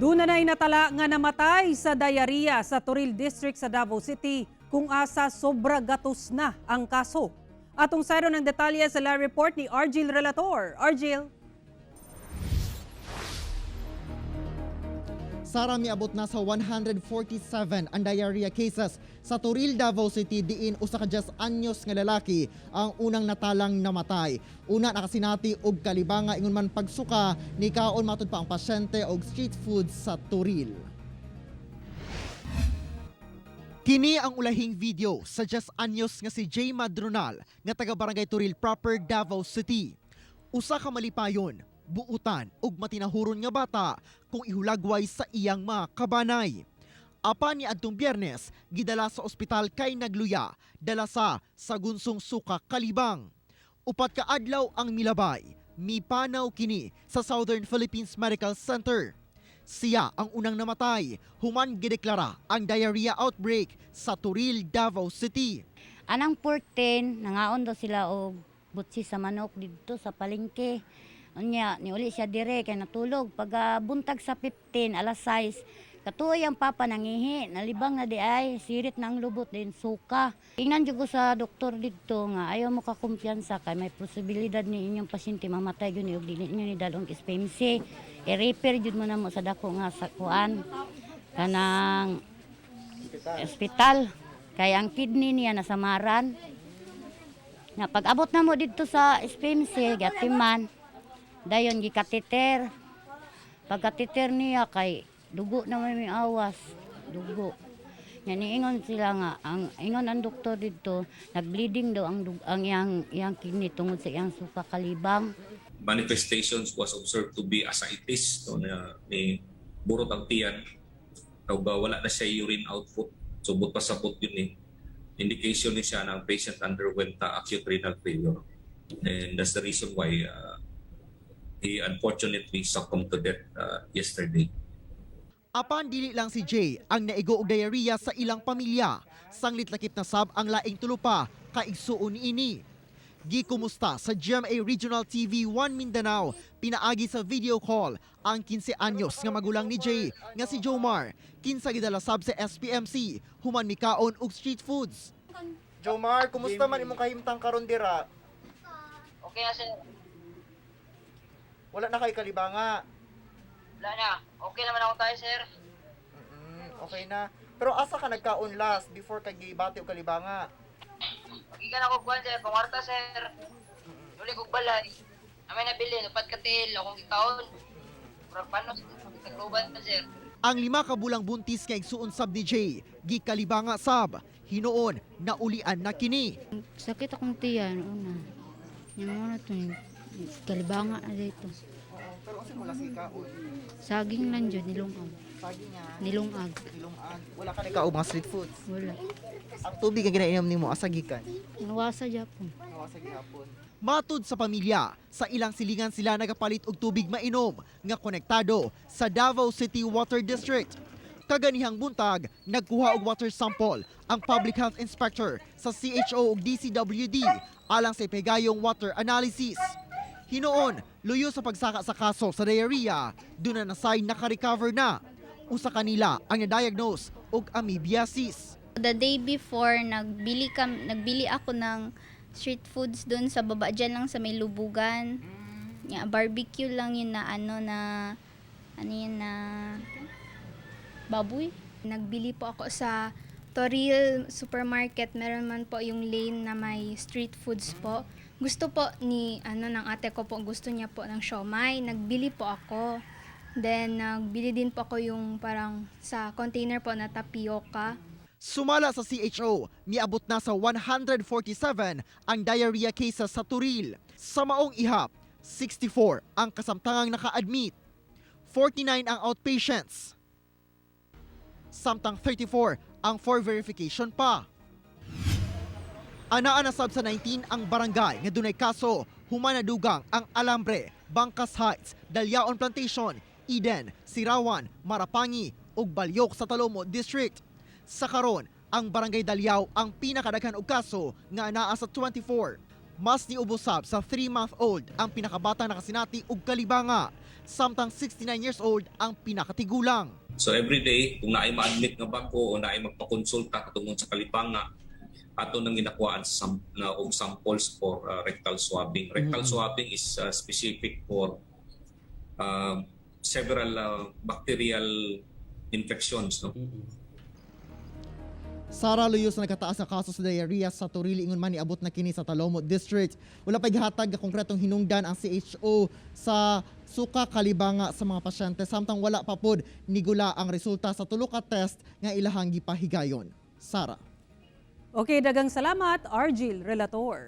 Duna na'y natala nga namatay sa diarrhea sa Toril District sa Davao City, kung asa sobra gatos na ang kaso. Atong sayron ang detalye sa live report ni Argil Relator. Argil. Sara, miabot na sa 147 ang diarrhea cases sa Toril, Davao City, diin usa ka 10 anyos nga lalaki ang unang natalang namatay. Una nakasinati og kalibanga ingon man pagsuka, nikaon matud pa ang pasyente og street food sa Toril. Kini ang ulahing video sa 10 anyos nga si Jay Madronal nga taga Barangay Toril Proper, Davao City. Usa ka malipayon, buutan ug matinahuron nga bata kung ihulagway sa iyang mga kabanay. Apan ni adtong Biyernes, gidala sa ospital kay nagluya, dala sa gunsong suka kalibang. 4 ka adlaw ang milabay, mipanaw kini sa Southern Philippines Medical Center. Siya ang unang namatay, human gideklara ang diarrhea outbreak sa Toril, Davao City. Anang 14, nangaon daw sila og butsi sa manok didto sa palengke. Unya, niuli siya dire kay natulog. Pag buntag sa 15, alas 6, katuoy ang papa nangihi, nalibang na di ay, sirit na ang lubot din, suka. Ingnan jud ko sa doktor didto nga ayaw mo kakumpiyansa kay may posibilidad ni inyong pasyente mamatay gyud ni og dili niyo ni dalong SPMC. I-refer jud mo na mo sa dako nga sa kuan kanang ospital kay ang kidney niya nasamaran. Na pag abot na mo didto sa SPMC, gatiman, dayon gikateter. Pagkateter niya kay dugo na may awas, dugo. Nga niingon sila nga ang ingon ang doktor didto, nagbleeding daw ang iyang kidney tungod sa iyang suka kalibang. Manifestations was observed to be ascites, no, na ni burot ang tiyan ug wala na siya urine output, so but pasabot yun eh indication ni siya na ang patient underwent acute renal failure, and that's the reason why he unfortunately succumbed to death yesterday. Apan dili lang si Jay ang naigo og diarrhea sa ilang pamilya. Sanglit lakip na sab ang laing tulo pa ka igsuon niini. Gikumusta sa GMA Regional TV 1 Mindanao pinaagi sa video call ang 15 anyos nga magulang ni Jay nga si Jomar, kinsa gidala sab sa SPMC human mikaon og street foods. Jomar, kumusta man imong kahimtang karon dira? Okay na, sir. Wala na kay kalibanga? Wala na. Okay naman ako tayo, sir. Okay na. Pero asa ka nagkaon last before kay gibati og kalibanga? Magikan ako kuan, sir. Pangarta, sir. Nuli kog balay. Amay nabili. Upat ka tiil. Akong gikaon. Murag panos. Tagluban, sir. Ang 5 ka bulang buntis nga igsuon sab ni Jay, gikalibanga sab. Hinuon, naulian na kini. Sakit akong tiyan una. Yung muna to, yung kalibanga na dito. Pero unsa mo last gikaon? Saging lang dyan, nilungag. Saging nga, Nilungag. Nilungag. Wala ka nagkaon mga street foods? Wala. Ang tubig nga ginainom nimo, asa gikan? Nawasa Japon. Nawasa gihapon. Matud sa pamilya, sa ilang silingan sila nagapalit og tubig mainom nga konektado sa Davao City Water District. Kaganihang buntag, nagkuha og water sample ang Public Health Inspector sa CHO ug DCWD alang sa ipigayong water analysis. Hinuon, luyo sa pagsaka sa kaso sa diarrhea, duna na say naka-recover na. Usa kanila ang na-diagnose og amoebiasis. The day before, nagbili ako ng street foods doon sa baba, dyan lang sa may Lubugan. Yeah, barbecue lang yun na ano yun na baboy. Nagbili po ako sa Toril Supermarket. Meron man po yung lane na may street foods po. Gusto po ni ano ng ate ko po, gusto niya po ng siomai. Nagbili po ako. Then nagbili din po ako yung parang sa container po na tapioca. Sumala sa CHO, miabot na sa 147 ang diarrhea cases sa Toril. Sa maong ihap, 64 ang kasamtangang naka-admit, 49 ang outpatients, samtang 34 ang for verification pa. Anaa na sab sa 19 ang barangay nga dunay kaso human nadugang ang Alambre, Bangkas Heights, Dalyaon Plantation, Eden, Sirawan, Marapangi ug Balyok sa Talomo District. Sa karon, ang Barangay Daliao ang pinakadaghan og kaso nga anaa sa 24. Mas niubos sab sa 3-month-old ang pinakabatang nakasinati og kalibanga, samtang 69 years old ang pinakatigulang. So every day, kung naay ma-admit nga bag-o o naay magpakonsulta katungod sa kalibanga, ato nang ginakuhaan sa na og samples for rectal swabbing. Rectal swabbing is specific for several bacterial infections, no? Sara, luyo sa nagkataas nga kaso sa diarrhea sa Toril, ingon man niabot na kini sa Talomo District. Wala pa gihatag nga konkretong hinungdan ang CHO sa suka kalibanga sa mga pasyente samtang wala pa pod nigula ang resulta sa tulo ka test nga ilahang gipahigayon. Sara. Okay, dagang salamat, Argil Relator.